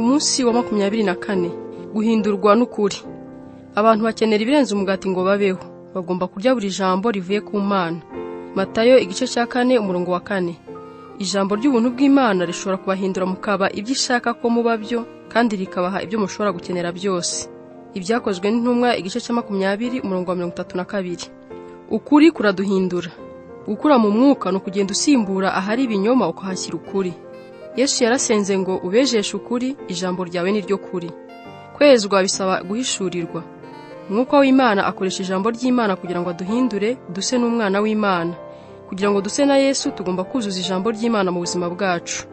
Umunsi wa 24, guhindurwa n'ukuri. Abantu bakenera ibirenze umugati ngo babeho, bagomba kurya buri jambo rivuye ku Mana. Matayo igice cya 4 umurongo wa 4. Ijambo ry'ubuntu bw'Imana rishobora kubahindura mukaba ibyo ishaka ko muba byo, kandi rikabaha ibyo mushobora gukenera byose. Ibyakozwe n'intumwa igice cya 20 umurongo wa 32. Ukuri kuraduhindura. Gukura mu mwuka ni ukugenda usimbura ahari ibinyoma ukahashyira ukuri. Yesu yarasenze ngo ubejeshe ukuri, ijambo ryawe ni ryo kuri. Kwezwa bisaba guhishurirwa. Umwuka w'Imana akoresha ijambo ry'Imana kugira ngo aduhindure duse n'umwana w'Imana. Kugira ngo duse na Yesu tugomba kuzuza ijambo ry'Imana mu buzima bwacu.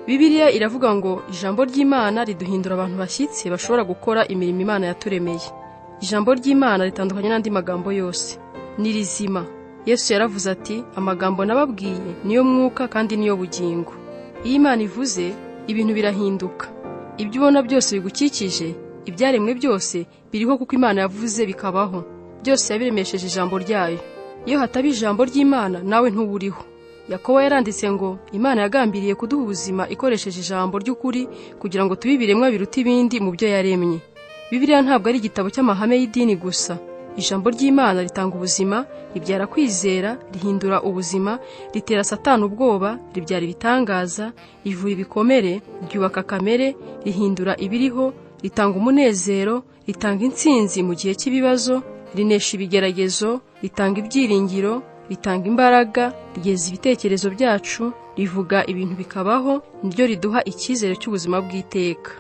Bibiliya iravuga ngo ijambo ry'Imana riduhindura abantu bashyitsi bashobora gukora imirimo Imana yaturemeye. Ijambo ry'Imana ritandukanye n'andi magambo yose. Ni rizima. Yesu yaravuze ati amagambo nababwiye niyo mwuka kandi niyo bugingo. Iyo Imana ivuze ibintu birahinduka. Ibyo ubona byose bigukikije, ibyaremwe byose biriho kuko Imana yavuze bikabaho. Byose yabiremesheje ijambo ryayo. Iyo hataba ijambo ry'Imana nawe ntuburiho. Yakobo yaranditse ngo Imana yagambiriye kuduha ubuzima ikoresheje ijambo ry'ukuri kugira ngo tube ibiremwa biruta ibindi mu byo yaremye. Bibiliya ntabwo ari igitabo cy'amahame y'idini gusa. Ijambo ry'Imana ritanga ubuzima, ribyara kwizera, rihindura ubuzima, ritera Satani ubwoba, ribyara ibitangaza, rivura ibikomere, ryubaka kamere, rihindura ibiriho, ritanga umunezero, ritanga intsinzi mu gihe cy'ibibazo, rinesha ibigeragezo, ritanga ibyiringiro, ritanga imbaraga, ryeza ibitekerezo byacu, rivuga ibintu bikabaho, niryo riduha icyizere cy'ubuzima bw'iteka.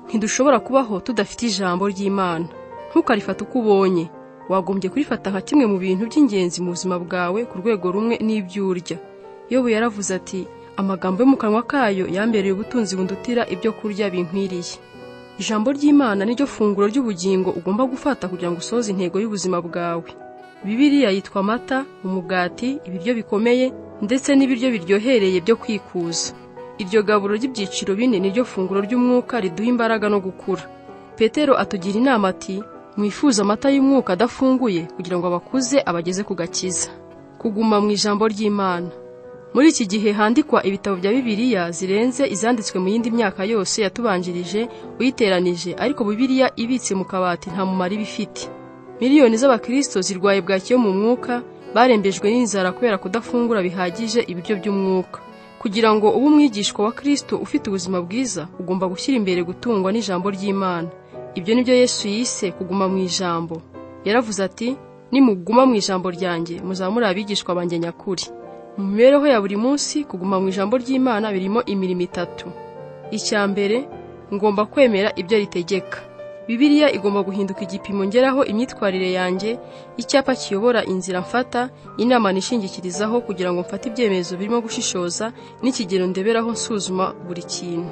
Ntidushobora kubaho tudafite ijambo ry'Imana. Ntukarifate uko ubonye. Wagombye kurifata nka kimwe mu bintu by'ingenzi mu buzima bwawe ku rwego rumwe n'ibyo urya. Yobu yaravuze ati amagambo yo mu kanwa kayo yambereye ubutunzi bundutira ibyo kurya binkwiriye. Ijambo ry'Imana niryo funguro ry'ubugingo ugomba gufata kugira ngo usohoze intego y'ubuzima bwawe. Bibiliya yitwa amata, umugati, ibiryo bikomeye ndetse n'ibiryo biryohereye byo kwikuza. Iryo gaburo ry'ibyiciro bine niryo funguro ry'umwuka riduha imbaraga no gukura. Petero atugira inama ati mwifuza amata y'umwuka adafunguye kugira ngo abakuze abageze ku gakiza. Kuguma mu ijambo ry'Imana. Muri iki gihe handikwa ibitabo bya Bibiliya zirenze izanditswe mu yindi myaka yose yatubanjirije uyiteranije, ariko Bibiliya ibitse mu kabati nta mumaro iba ifite. Miliyoni z'abakristo zirwaye bwaki yo mu mwuka, barembejwe n'inzara kubera kudafungura bihagije ibiryo by'umwuka. Kugira ngo ube umwigishwa wa Kristo ufite ubuzima bwiza, ugomba gushyira imbere gutungwa n'ijambo ry'Imana. Ibyo nibyo Yesu yise kuguma mu ijambo. Yaravuze ati nimuguma mu ijambo ryanjye muzamure abigishwa banjye nyakuri. Mu mibereho ya buri munsi kuguma mu ijambo ry'Imana birimo imirimo itatu. Icya mbere, ngomba kwemera ibyo ritegeka. Bibiliya igomba guhinduka igipimo ngeraho imyitwarire yanjye, icyapa kiyobora inzira mfata, inama nishingikirizaho kugira ngo mfate ibyemezo birimo gushishoza, n'ikigero ndeberaho nsuzuma buri kintu.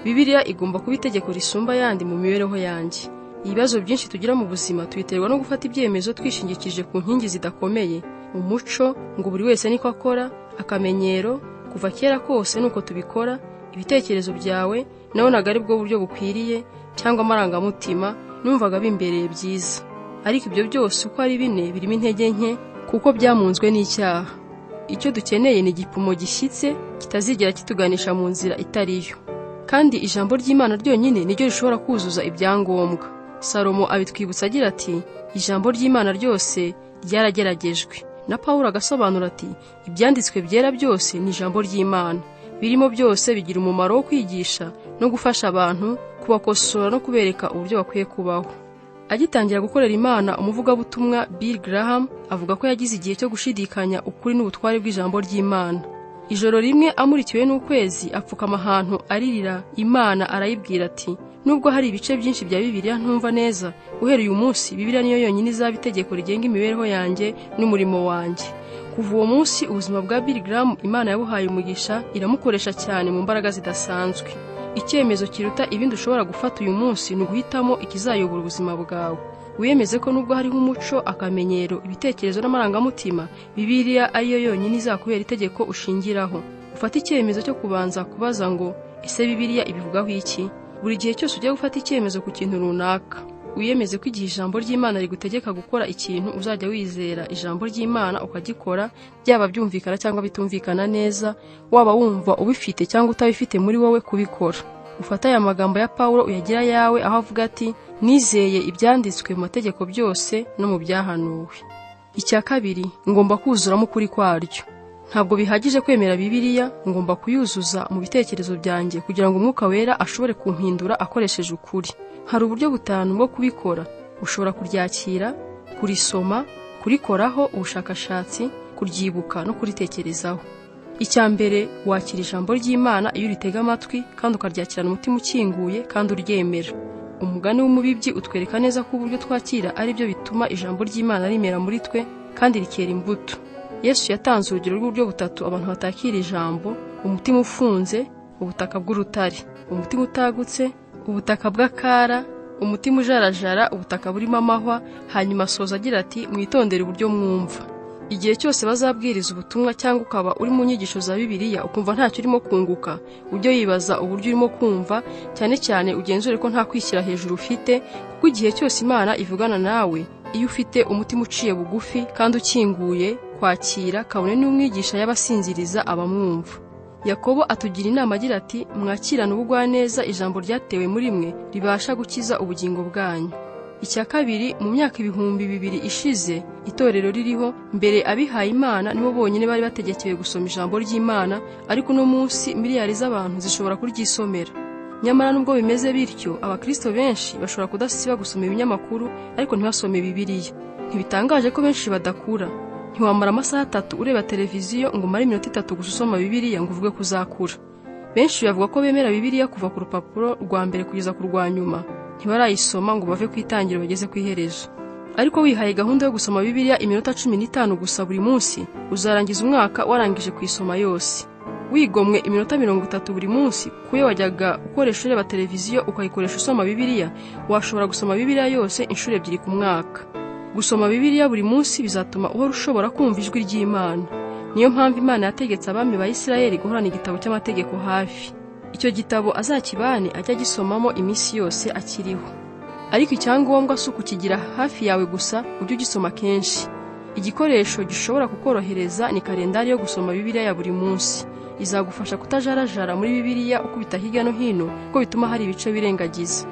Bibiliya igomba kuba itegeko risumba ayandi mu mibereho yanjye. Ibibazo byinshi tugira mu buzima tubiterwa no gufata ibyemezo twishingikirije ku nkingi zidakomeye. Umuco ngo buri wese niko akora, akamenyero kuva kera kose nuko tubikora, ibitekerezo byawe nabonaga ari bwo buryo bukwiriye, cyangwa amarangamutima numvaga bimbereye byiza. Ariko ibyo byose uko ari bine birimo intege nke kuko byamunzwe n'icyaha. Icyo dukeneye ni igipimo gishyitse kitazigera kituganisha mu nzira itariyo. Kandi ijambo ry'Imana ryonyine niryo rishobora kuzuza ibyangombwa. Salomo abitwibutsa agira ati ijambo ry'Imana ryose ryarageragejwe. Na Pawulo agasobanura ati ibyanditswe byera byose ni ijambo ry'Imana. Birimo byose bigira umumaro wo kwigisha no gufasha abantu, kubakosora no kubereka uburyo bakwiye kubaho. Agitangira gukorera Imana, umuvugabutumwa Bill Graham avuga ko yagize igihe cyo gushidikanya ukuri n'ubutware bw'ijambo ry'Imana. Ijoro rimwe amurikiwe n'ukwezi apfukama ahantu aririra Imana, arayibwira ati nubwo hari ibice byinshi bya Bibiliya ntumva neza, guhera uyu munsi Bibiliya niyo yonyine izaba itegeko rigenga imibereho yanjye n'umurimo wanjye. Kuva uwo munsi ubuzima bwa Bill Graham Imana yabuhaye umugisha, iramukoresha cyane mu mbaraga zidasanzwe. Icyemezo kiruta ibindi ushobora gufata uyu munsi ni uguhitamo ikizayobora ubuzima bwawe. Wiyemeze ko nubwo hariho umuco, akamenyero, ibitekerezo n'amarangamutima, Bibiliya ariyo yonyine izakubera itegeko ushingiraho. Ufate icyemezo cyo kubanza kubaza ngo ese Bibiliya ibivugaho iki? Buri gihe cyose ugiye gufata icyemezo ku kintu runaka, wiyemeze ko igihe ijambo ry'Imana rigutegeka gukora ikintu uzajya wizera ijambo ry'Imana ukagikora, byaba byumvikana cyangwa bitumvikana neza, waba wumva ubifite cyangwa utabifite muri wowe kubikora. Ufate aya magambo ya Pawulo uyagira yawe, aho avuga ati: "Nizeye ibyanditswe mu mategeko byose no mu byahanuwe." Icya kabiri, ngomba kuzuramo ukuri kwaryo. Ntabwo bihagije kwemera Bibiliya, ngomba kuyuzuza mu bitekerezo byanjye kugira ngo Umwuka Wera ashobore kumpindura akoresheje ukuri. Hari uburyo butanu bwo kubikora. Ushobora kuryakira, kurisoma, kurikoraho ubushakashatsi, kuryibuka no kuritekerezaho. Icya mbere, wakira ijambo ry'Imana iyo uritega amatwi kandi ukaryakirana umutima ukinguye kandi uryemera. Umugani w'umubibyi utwereka neza ko uburyo twakira ari byo bituma ijambo ry'Imana rimera muri twe kandi rikera imbuto. Yesu yatanze urugero rw'uburyo butatu abantu batakira ijambo: umutima ufunze, ubutaka bw'urutare; umutima utagutse, ubutaka bw'akara; umutima ujarajara, ubutaka burimo amahwa. Hanyuma asoza agira ati: "Mwitondere uburyo mwumva." Igihe cyose bazabwiriza ubutumwa cyangwa ukaba uri mu nyigisho za Bibiliya ukumva ntacyo urimo kunguka, ujye wibaza uburyo urimo kumva, cyane cyane ugenzure ko nta kwishyira hejuru ufite, kuko igihe cyose Imana ivugana nawe, iyo ufite umutima uciye bugufi kandi ukinguye kwakira, kabone n'umwigisha y'abasinziriza abamwumva. Yakobo atugira inama agira ati: "Mwakirane ubugwaneza ijambo ryatewe muri mwe ribasha gukiza ubugingo bwanyu." Icya kabiri, mu myaka 2000 ishize itorero ririho, mbere abihaye Imana nibo bonyine bari bategekewe gusoma ijambo ry'Imana, ariko uno munsi miliyari z'abantu zishobora kuryisomera. Nyamara nubwo bimeze bityo, abakristo benshi bashobora kudasiba gusoma ibinyamakuru ariko ntibasome Bibiliya. Ntibitangaje ko benshi badakura. Ntiwamara amasaha 3 ureba televiziyo ngo umare iminota 3 gusa usoma Bibiliya ngo uvuge ko uzakura. Benshi bavuga ko bemera Bibiliya kuva ku rupapuro rwa mbere kugeza ku rwa nyuma, ntibarayisoma ngo bave ku itangiriro bageze ku iherezo. Ariko wihaye gahunda yo gusoma Bibiliya iminota 15 gusa buri munsi, uzarangiza umwaka warangije kuyisoma yose. Wigomwe iminota 30 buri munsi kuyo wajyaga ukoresha ureba televiziyo ukayikoresha usoma Bibiliya, washobora gusoma Bibiliya yose inshuro 2 ku mwaka. Gusoma Bibiliya buri munsi bizatuma uhora ushobora kumva ijwi ry'Imana. Niyo mpamvu Imana yategetse abami ba Isirayeli guhorana igitabo cy'amategeko hafi. Icyo gitabo azakibane ajya agisomamo iminsi yose akiriho. Ariko icyangombwa si ukukigira hafi yawe gusa, ujye ugisoma kenshi. Igikoresho gishobora kukorohereza ni kalendari yo gusoma Bibiliya ya buri munsi. Izagufasha kutajarajara muri Bibiliya ukubita hirya no hino, kuko bituma hari ibice birengagiza.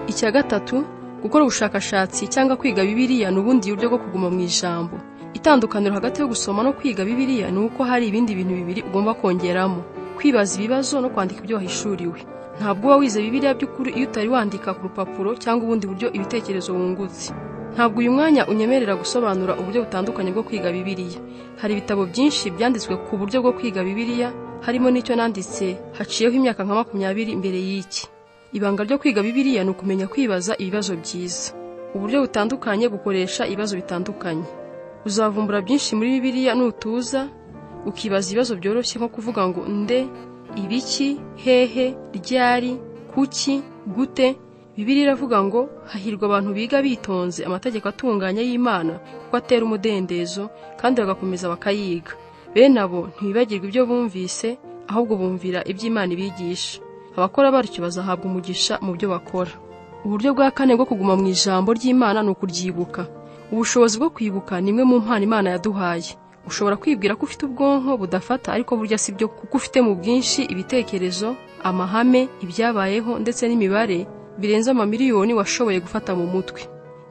Icya gatatu, gukora ubushakashatsi cyangwa kwiga Bibiliya ni ubundi buryo bwo kuguma mu ijambo. Itandukaniro hagati yo gusoma no kwiga Bibiliya ni uko hari ibindi bintu bibiri ugomba kongeramo: kwibaza ibibazo no kwandika ibyo wahishuriwe. Ntabwo uba wize Bibiliya by'ukuri iyo utari wandika ku rupapuro cyangwa ubundi buryo ibitekerezo wungutse. Ntabwo uyu mwanya unyemerera gusobanura uburyo butandukanye bwo kwiga Bibiliya. Hari ibitabo byinshi byanditswe ku buryo bwo kwiga Bibiliya, harimo n'icyo nanditse haciyeho imyaka nka 20 mbere y'iki. Ibanga ryo kwiga Bibiliya ni ukumenya kwibaza ibibazo byiza. Uburyo butandukanye bukoresha ibibazo bitandukanye. Uzavumbura byinshi muri Bibiliya nutuza ukibaza ibibazo byoroshye nko kuvuga ngo nde, ibiki, hehe, ryari, kuki, gute. Bibiliya iravuga ngo hahirwa abantu biga bitonze amategeko atunganye y'Imana, kuko atera umudendezo, kandi bagakomeza bakayiga. Bene abo ntibibagirwa ibyo bumvise, ahubwo bumvira ibyo Imana ibigisha. Abakora batyo bazahabwa umugisha mu byo bakora. Uburyo bwa kane bwo kuguma mu ijambo ry'Imana ni ukuryibuka. Ubushobozi bwo kwibuka ni imwe mu mpano Imana yaduhaye. Ushobora kwibwira ko ufite ubwonko budafata, ariko burya si byo, kuko ufite mu bwinshi ibitekerezo, amahame, ibyabayeho ndetse n'imibare birenze amamiliyoni washoboye gufata mu mutwe.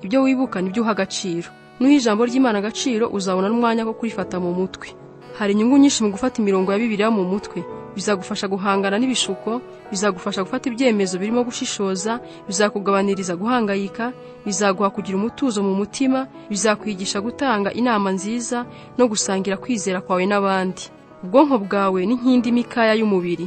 Ibyo wibuka nibyo uha agaciro. Nuha ijambo ry'Imana agaciro, uzabona n'umwanya wo kurifata mu mutwe. Hari inyungu nyinshi mu gufata imirongo ya Bibiliya mu mutwe. Bizagufasha guhangana n'ibishuko, bizagufasha gufata ibyemezo birimo gushishoza, bizakugabaniriza guhangayika, bizaguha kugira umutuzo mu mutima, bizakwigisha gutanga inama nziza no gusangira kwizera kwawe n'abandi. Ubwonko bwawe ni nk'indi mikaya y'umubiri.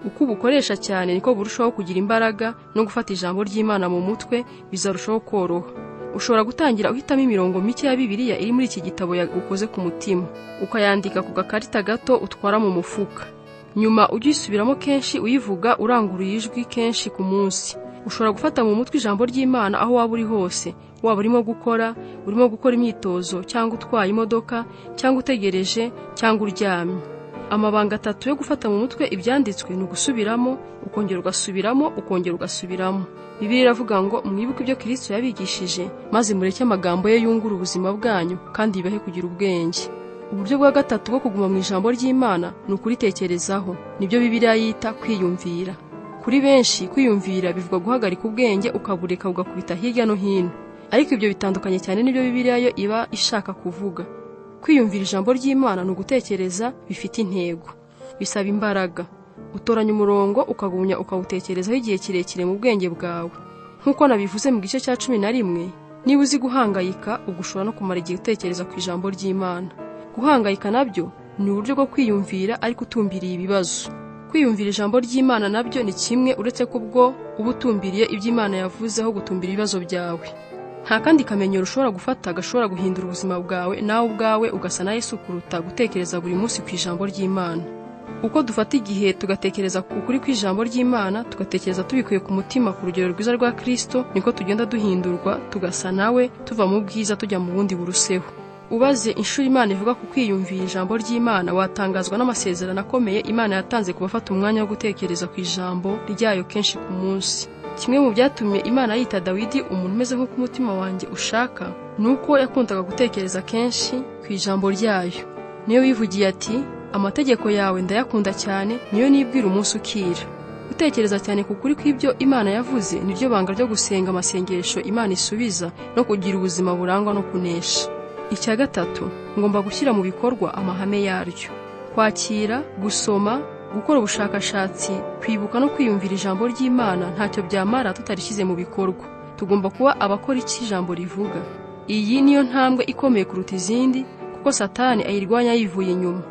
Uko ubukoresha cyane niko burushaho kugira imbaraga, no gufata ijambo ry'Imana mu mutwe bizarushaho koroha. Ushobora gutangira uhitamo imirongo mike ya Bibiliya iri muri iki gitabo yagukoze ku mutima, ukayandika ku gakarita gato utwara mu mufuka. Nyuma ujye uyisubiramo kenshi, uyivuga uranguruye ijwi kenshi ku munsi. Ushobora gufata mu mutwe ijambo ry'Imana aho waba uri hose, waba urimo gukora imyitozo, cyangwa utwaye imodoka, cyangwa utegereje, cyangwa uryamye. Amabanga 3 yo gufata mu mutwe ibyanditswe ni ugusubiramo, ukongera ugasubiramo, ukongera ugasubiramo. Bibiliya iravuga ngo mwibuke ibyo Kristo yabigishije, maze mureke amagambo ye yungura ubuzima bwanyu kandi bibahe kugira ubwenge. Uburyo bwa gatatu bwo kuguma mu ijambo ry'Imana ni ukuritekerezaho. Nibyo Bibiliya yita kwiyumvira. Kuri benshi kwiyumvira bivuga guhagarika ubwenge ukabureka ugakubita hirya no hino. Ariko ibyo bitandukanye cyane n'ibyo Bibiliya yo iba ishaka kuvuga. Kwiyumvira ijambo ry'Imana ni ugutekereza bifite intego. Bisaba imbaraga. Utoranya umurongo ukagumya ukawutekerezaho igihe kirekire mu bwenge bwawe. Nk'uko nabivuze mu gice cya 11, niba uzi guhangayika ubwo ushobora no kumara igihe utekereza ku ijambo ry'Imana. Guhangayika nabyo ni uburyo bwo kwiyumvira ariko utumbiriye ibibazo. Kwiyumvira ijambo ry'Imana nabyo ni kimwe, uretse ko ubwo uba utumbiriye ibyo Imana yavuze aho gutumbira ibibazo byawe. Nta kandi kamenyero ushobora gufata gashobora guhindura ubuzima bwawe nawe ubwawe ugasa na Yesu kuruta gutekereza buri munsi ku ijambo ry'Imana. Uko dufata igihe tugatekereza ku kuri kw'ijambo ry'Imana, tugatekereza tubikuye ku mutima ku rugero rwiza rwa Kristo, niko tugenda duhindurwa tugasa nawe, tuva mu bwiza tujya mu bundi buruseho. Ubaze inshuro Imana ivuga ku kwiyumvira ijambo ry'Imana, watangazwa n'amasezerano akomeye Imana yatanze ku bafata umwanya wo gutekereza ku ijambo ryayo kenshi ku munsi. Kimwe mu byatumye Imana yita Dawidi umuntu umeze nk'uko umutima wanjye ushaka, ni uko yakundaga gutekereza kenshi ku ijambo ryayo. Niyo wivugiye ati: amategeko yawe ndayakunda cyane, niyo nibwira umunsi ukira. Gutekereza cyane ku kuri kw'ibyo Imana yavuze niryo banga ryo gusenga amasengesho Imana isubiza no kugira ubuzima burangwa no kunesha. Icya gatatu, ngomba gushyira mu bikorwa amahame yaryo. Kwakira, gusoma, gukora ubushakashatsi, kwibuka no kwiyumvira ijambo ry'Imana ntacyo byamara tutarishyize mu bikorwa. Tugomba kuba abakora icyo ijambo rivuga. Iyi niyo ntambwe ikomeye kuruta izindi, kuko Satani ayirwanya yivuye inyuma.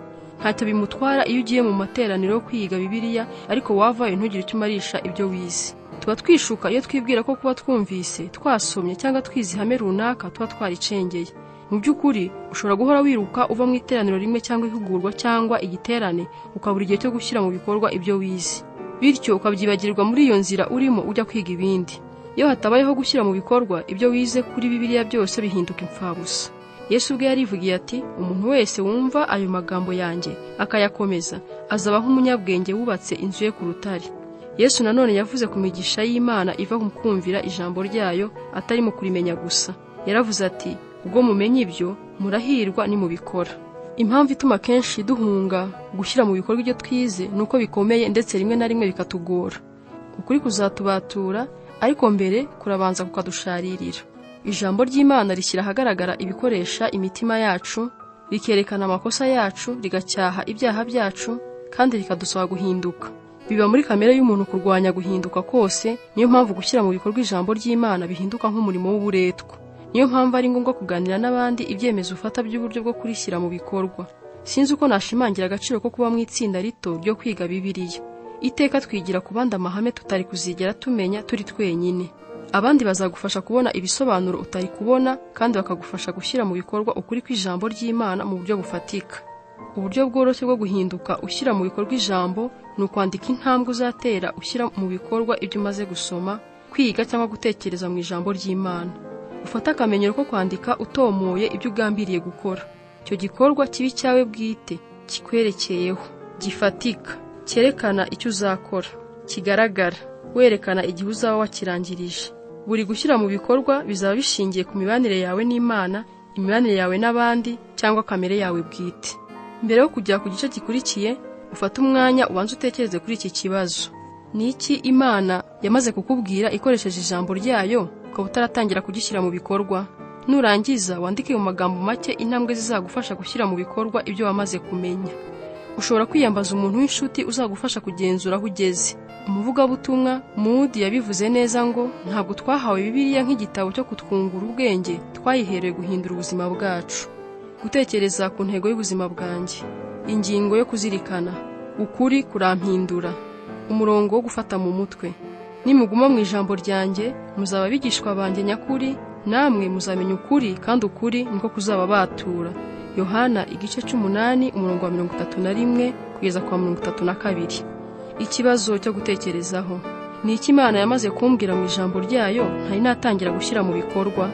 Ntacyo bimutwara iyo ugiye mu materaniro yo kwiga Bibiliya, ariko wavayo ntugire icyo umarisha ibyo wize. Tuba twishuka iyo twibwira ko kuba twumvise, twasomye cyangwa twize ihame runaka tuba twaricengeye. Mu by'ukuri ushobora guhora wiruka uva mu iteraniro rimwe cyangwa ihugurwa cyangwa igiterane, ukabura igihe cyo gushyira mu bikorwa ibyo wize. Bityo ukabyibagirwa muri iyo nzira urimo ujya kwiga ibindi. Iyo hatabayeho gushyira mu bikorwa ibyo wize kuri Bibiliya byose bihinduka imfabusa. Yesu ubwe yarivugiye ati: umuntu wese wumva ayo magambo yanjye akayakomeza azaba nk'umunyabwenge wubatse inzu ye ku rutare. Yesu nanone yavuze ku migisha y'Imana iva mu kumvira ijambo ryayo atari mu kurimenya gusa. Yaravuze ati: ubwo mumenye ibyo murahirwa nimubikora. Impamvu ituma kenshi duhunga gushyira mu bikorwa ibyo twize ni uko bikomeye ndetse rimwe na rimwe bikatugora. Ukuri kuzatubatura, ariko mbere kurabanza kukadusharirira. Ijambo ry'Imana rishyira ahagaragara ibikoresha imitima yacu, rikerekana amakosa yacu, rigacyaha ibyaha byacu, kandi rikadusaba guhinduka. Biba muri kamere y'umuntu kurwanya guhinduka kose, niyo mpamvu gushyira mu bikorwa ijambo ry'Imana bihinduka nk'umurimo w'uburetwa. Niyo mpamvu ari ngombwa kuganira n'abandi ibyemezo ufata by'uburyo bwo kurishyira mu bikorwa. Sinzi uko nashimangira agaciro ko kuba mu itsinda rito ryo kwiga Bibiliya. Iteka twigira ku bandi amahame tutari kuzigera tumenya turi twenyine. Abandi bazagufasha kubona ibisobanuro utari kubona, kandi bakagufasha gushyira mu bikorwa ukuri kw'ijambo ry'Imana mu buryo bufatika. Uburyo bworoshye bwo guhinduka ushyira mu bikorwa ijambo ni ukwandika intambwe uzatera ushyira mu bikorwa ibyo umaze gusoma, kwiga cyangwa gutekereza mu ijambo ry'Imana. Ufate akamenyero ko kwandika utomoye ibyo ugambiriye gukora. Icyo gikorwa kibe icyawe bwite, kikwerekeyeho, gifatika, cyerekana icyo uzakora, kigaragara, werekana igihe uzaba wakirangirije. Buri gushyira mu bikorwa bizaba bishingiye ku mibanire yawe n'Imana, imibanire yawe n'abandi, cyangwa kamere yawe bwite. Mbere yo kujya ku gice gikurikiye, ufate umwanya ubanze utekereze kuri iki kibazo: ni iki Imana yamaze kukubwira ikoresheje ijambo ryayo ukaba utaratangira kugishyira mu bikorwa? Nurangiza wandike mu magambo make intambwe zizagufasha gushyira mu bikorwa ibyo wamaze kumenya. Ushobora kwiyambaza umuntu w'inshuti uzagufasha kugenzura aho ugeze. Umuvugabutumwa Moody yabivuze neza ngo: ntabwo twahawe Bibiliya nk'igitabo cyo kutwungura ubwenge, twayiherewe guhindura ubuzima bwacu. Gutekereza ku ntego y'ubuzima bwanjye. Ingingo yo kuzirikana: ukuri kurampindura. Umurongo wo gufata mu mutwe: nimuguma mu ijambo ryanjye muzaba abigishwa banjye nyakuri, namwe muzamenya ukuri, kandi ukuri niko kuzababatura. Yohana igice 8 umurongo wa 31 kugeza kwa 32. Ikibazo cyo gutekerezaho: ni iki Imana yamaze kumbwira mu ijambo ryayo ntari natangira gushyira mu bikorwa?